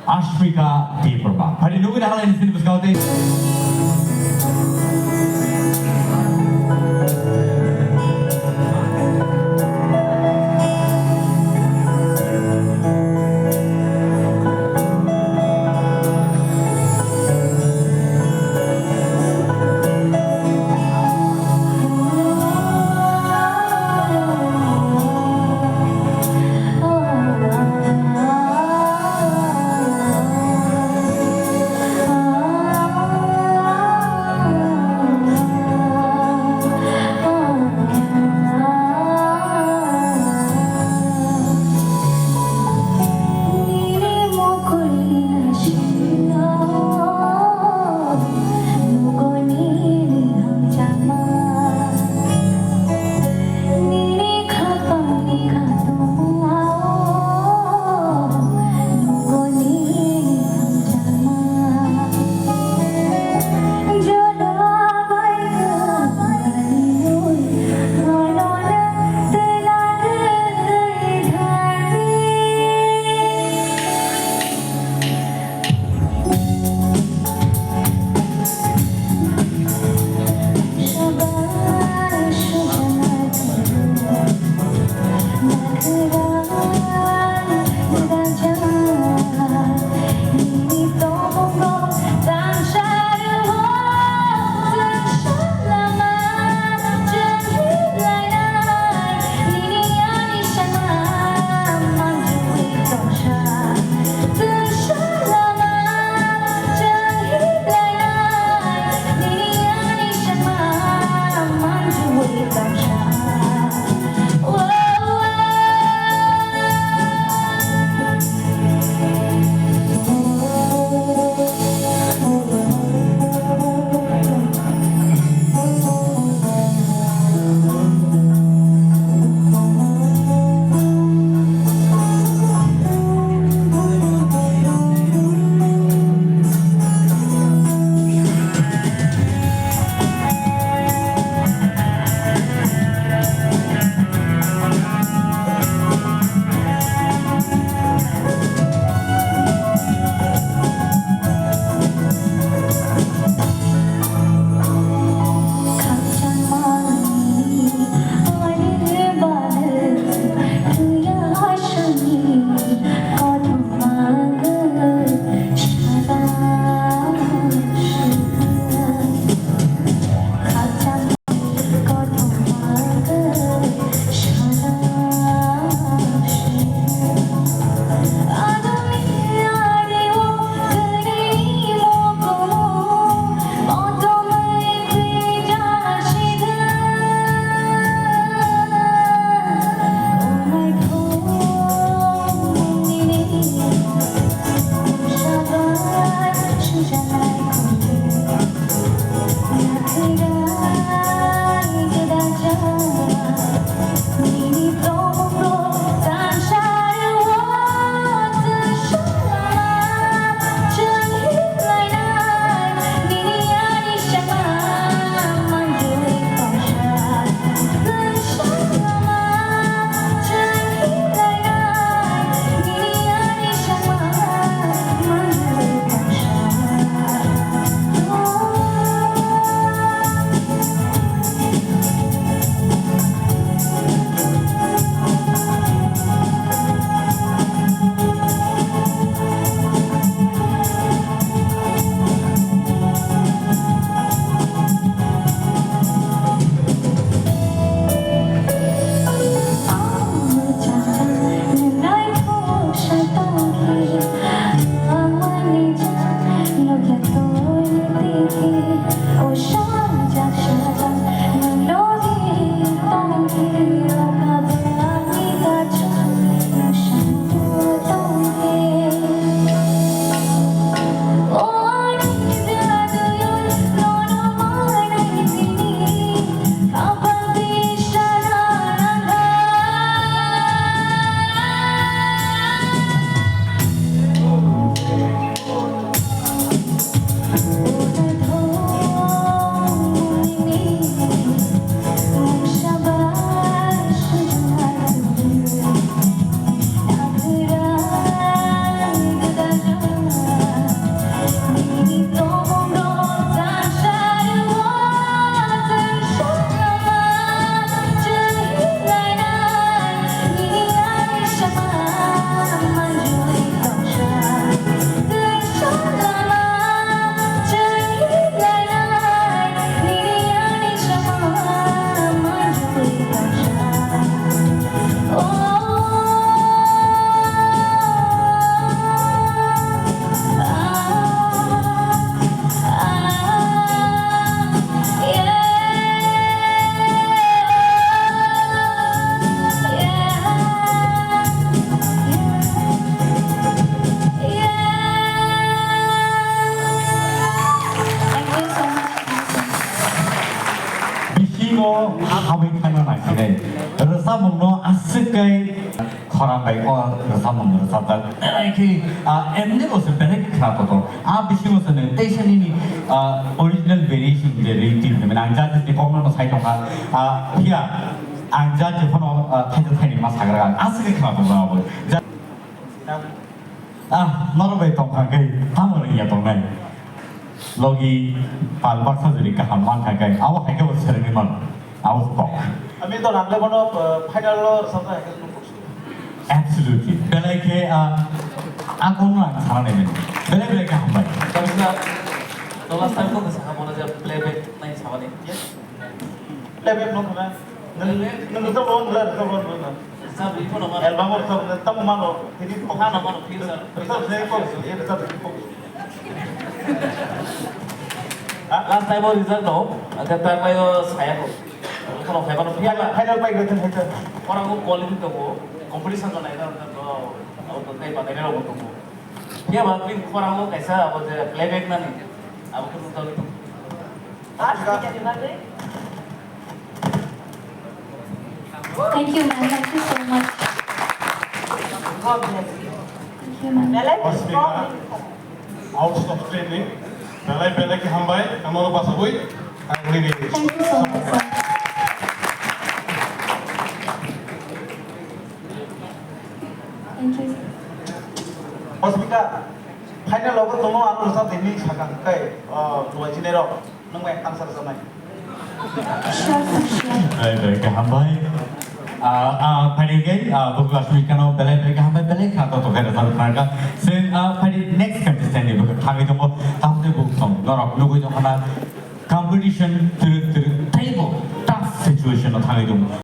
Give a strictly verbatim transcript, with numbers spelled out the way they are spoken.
Ashwika Debbarma. Hari nugui na halai ni sini bwskang tei. Samungno aswk khe khorang bai o rwchapmung rwchapjak. Belai khe, ah, emni bo se belai khe khna kotor. Ah, bisingo se nwng teisa nini, ah, original variation je ring tin hinwi ang judges ni kokno no sai tongkha. Ah, phiya ang judge phano, ah, thaisa thaini ma sagra ang aswk khe khna kotor abo. Ja-, Ah, norok bai tongkha khe tamo rwngya tongnai. Logi pal baksa jori kaham mankha khe abo hai khe bo swrwngwi mano. Abo kok. Ami to nangle bono, uh, final lo rwchapnai hai khe nukuk. Absolutely. Belai khe, ah, a kokno ang sana nai mani. Belai belai khe hambai. Kaisa, to last time ko khe sakha bono je playback nai sabani. Yes. Playback no khna. Nang, nang to lo, nang to lo, nang. Album o rwchapnai tamo mano, hini kok. Khana mano, please, sir. Rwchapnai kok, eh, rwchapnai kok. Ha? Last time o result no, ate tak bai o saya ko. Khana khai mano, phiya ba. Final pai gothen hai ta. Ora ko quality to ko, competition no nai na, o to tai ba nai na ko to ko. Phiya ba, twi khorang o kaisa abo je playback nani, abo khe nukjagwi tongo. Thank you, ma'am. Thank you so much. God bless you. Thank you, ma'am. Belai House strong. Speaker, out of training, belai belai khe hambai, ang norok bachagwi, ang riri. Thank you so much, sir. Thank you, sir. Hospita, final logo tongo ano sa tini sakang kai, uh, dua jinero, nung mai answer sa mai. Sure, sir, sure. Belai belai khe hambai. Ah, ah, phaidi khe, ah, buku asmi kano belai belai khe hambai, belai kha to to khe rwchap kha. Sen, ah, phaidi next contestant ni buku thangwi tongo, tamni buku song, norok nugwi tongkha na competition twrwk twrwk teibo tough situation o thangwi tongo.